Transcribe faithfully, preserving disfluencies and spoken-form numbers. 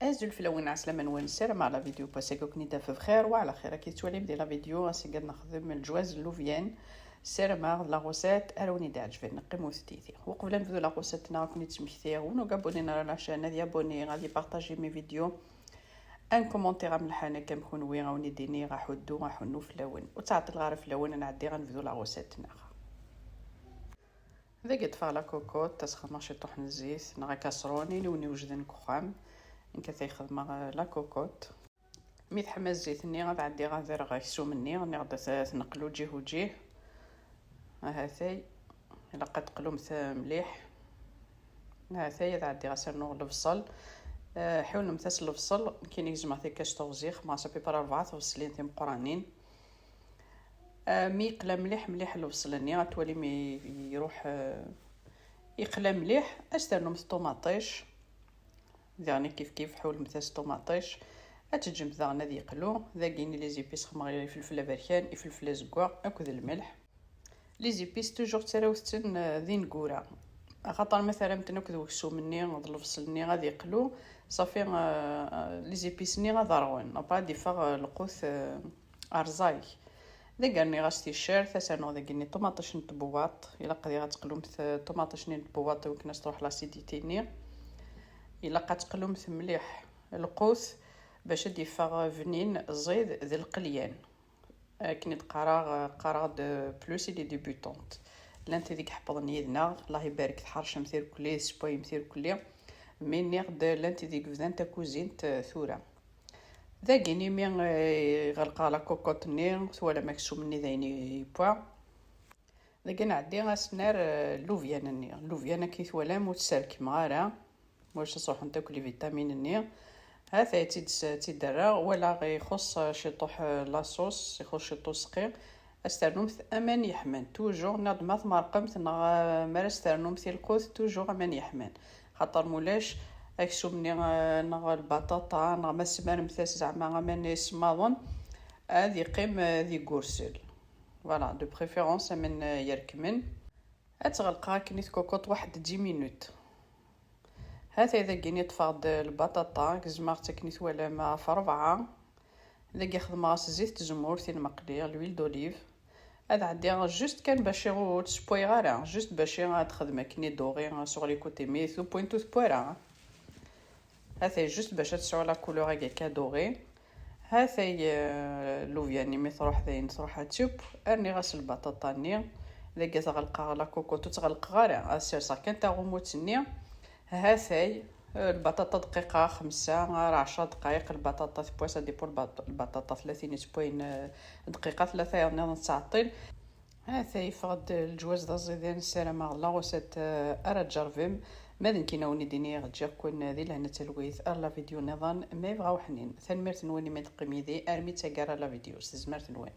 Azul fell-awen, ɛeslama-nwen, ssarameɣ la vidéo n wass-agi ad ken-id-taf bxir wa ɛla xir. Akka i tettwalim di la vidéo, ass-agi ad nexdem lǧwaz n lubyan. Ssarameɣ d la recette ara wen-id-iɛeǧben, qqimet titi. Uqbel ad nebdu la recette-nneɣ, ad ken-id-smektiɣ, win ur abonné ara la chaîne, ad yabonné, ad ypartaji mes vidéos. Un commentaire amelḥan akka am kunwi, a wen-id-iniɣ aḥuddu, aḥunnu fell-awen. Ur ttɛeṭṭileɣ ara fell-awen, ad nɛeddi ad nebdu la recette-nneɣ. Dagi ṭṭfeɣ la cocotte, ad s-xedmeɣ ciṭuḥ n zzit, neɣ akaṣrun, ayen i wen-iwejden deg uxxam. Nekk atay xedmeɣ, eh, la cocotte. Mi teḥma zzit-nni, ad ɛeddiɣ ad rreɣ aksum-nni, nniɣ-d ad t-neqlu ǧih u ǧih. Ahatay, ilaq ad teqlumt mliḥ. Ahatay, ad ɛeddiɣ ad s-rnuɣ lebṣel. Eh, ḥiwlemt-as lebṣel, nekkini gezmeɣ-t akka s teɣzi, xedmeɣ-as à peu près rebɛa tebṣelin timeqqranin. Eh, mi yeqla mliḥ, mliḥ lebṣel-nni, ad twalim i-, iruḥ, eh, yeqla mliḥ, ad s-ternumt ṭumaṭic. Diɣen kif kif ḥulmet-as ṭumaṭic. Ad teǧǧemt daɣen ad yeqlu. Dagi-ni les épices xedmeɣ ifelfel aberkan, ifelfel azeggaɣ akked lmelḥ. Les épices toujours ttarawt-ten, eh, d ineggura. Axaṭer ma terram-ten akked weksum-nni d lebṣel-nni ad yeqlu, ṣafi, eh, les épices-nni ad rɣen. Après ad iffeɣ, eh, lqut, eh, rẓag. Dagi rniɣ-as ticcert, ad s-rnuɣ dagi-ni ṭumaṭic n tbewwaṭ. Ilaq diɣ ad teqlumt, eh, ṭumaṭic-nni n tbewwaṭ i wakken ad s-truḥ l'acidité-nni. Ilaq ad teqlumt mliḥ lqut bac ad d-iffeɣ bnin, ẓid d lqelyan. Akken i d-qqareɣ, qqareɣ-d plus i les débutants. Llant tid i iḥeppḍen yid-neɣ, Allah ibarek, tḥercem tirkelli, tessewwayem tirkelli. Mi nniɣ-d llant tid i yebdan takuzint, eh, tura. Dagi-ni mi, eh, ɣelqeɣ la cocotte-nni, twalam aksum-nni d ayen yewwa. Dagi nɛeddi ad s-nerr, eh, llubyan-nni. Llubyan akken i twalam ur tt-sserkmeɣ ara, ulac ad sruḥent akk les vitamines-nni. Ha-t-ay tt-id-, tt-id-rreɣ, walaɣ ixuṣṣ, eh, ciṭuḥ, eh, la sauce, ixuṣṣ ciṭuḥ useqqi. Ad s-ternumt aman yeḥman. Toujours, nniɣ-d ma tmerqemt neɣ, eh, mi ara s-ternumt i lqut, toujours aman yeḥman. Xaṭer mulac, aksum-nni, eh, neɣ lbaṭaṭa, neɣ ma tesmaremt-as zeɛma aman isemmaḍen, ad yeqqim, eh, d iggursel. Voilà, de préférence aman, eh, yerkmen. Ad tt-ɣelqeɣ akken i tkukuṭ waḥed dix minutes. Ha-t-ay dagi-ni ṭṭfeɣ-d lbaṭaṭa, gezmeɣ-tt akken i twalam ɣef rebɛa. Dagi xedmeɣ-as zzit n tzemmurt i lmeqli, l'huile d'olive. Ad ɛeddiɣ juste kan bac i ur tt-ssewwayeɣ ara, juste bac i ad texdem akken i doré sur les côtés, mais tewwin ur tewwi ara. Ha-t-ay juste bac ad tesɛu la couleur-agi akka doré. Ha-t-ay, euh, llubyan-nni mi truḥ dayen truḥ ad teww, rniɣ-as lbaṭaṭa-nni. Dagi ad ɣelqeɣ la cocotte, ur tt-ɣelqeɣ ara, ad serseɣ kan taɣumut-nni. Ha-t-ay, euh, lbaṭaṭa dqiqa xemsa ar ɛecra dqayeq, lbaṭaṭa tewwa, ça dépend lbaṭ-, lbaṭaṭa tlatin i tewwayen, euh, dqiqa, tlata nniḍen tettɛeṭṭil. Ha-t-ay yeffeɣ-d lǧwaz d aẓidan, ssarameɣ la recette, euh, ara tjerrbem. Ma d nekkini a wen-id-iniɣ ǧǧiɣ-ken di lehna d talwit ar la vidéo nniḍen ma yebɣa uḥnin. Tanemmirt-nwen imi d-teqqim yid-i armi d taggara la vidéo s tezmert-nwen.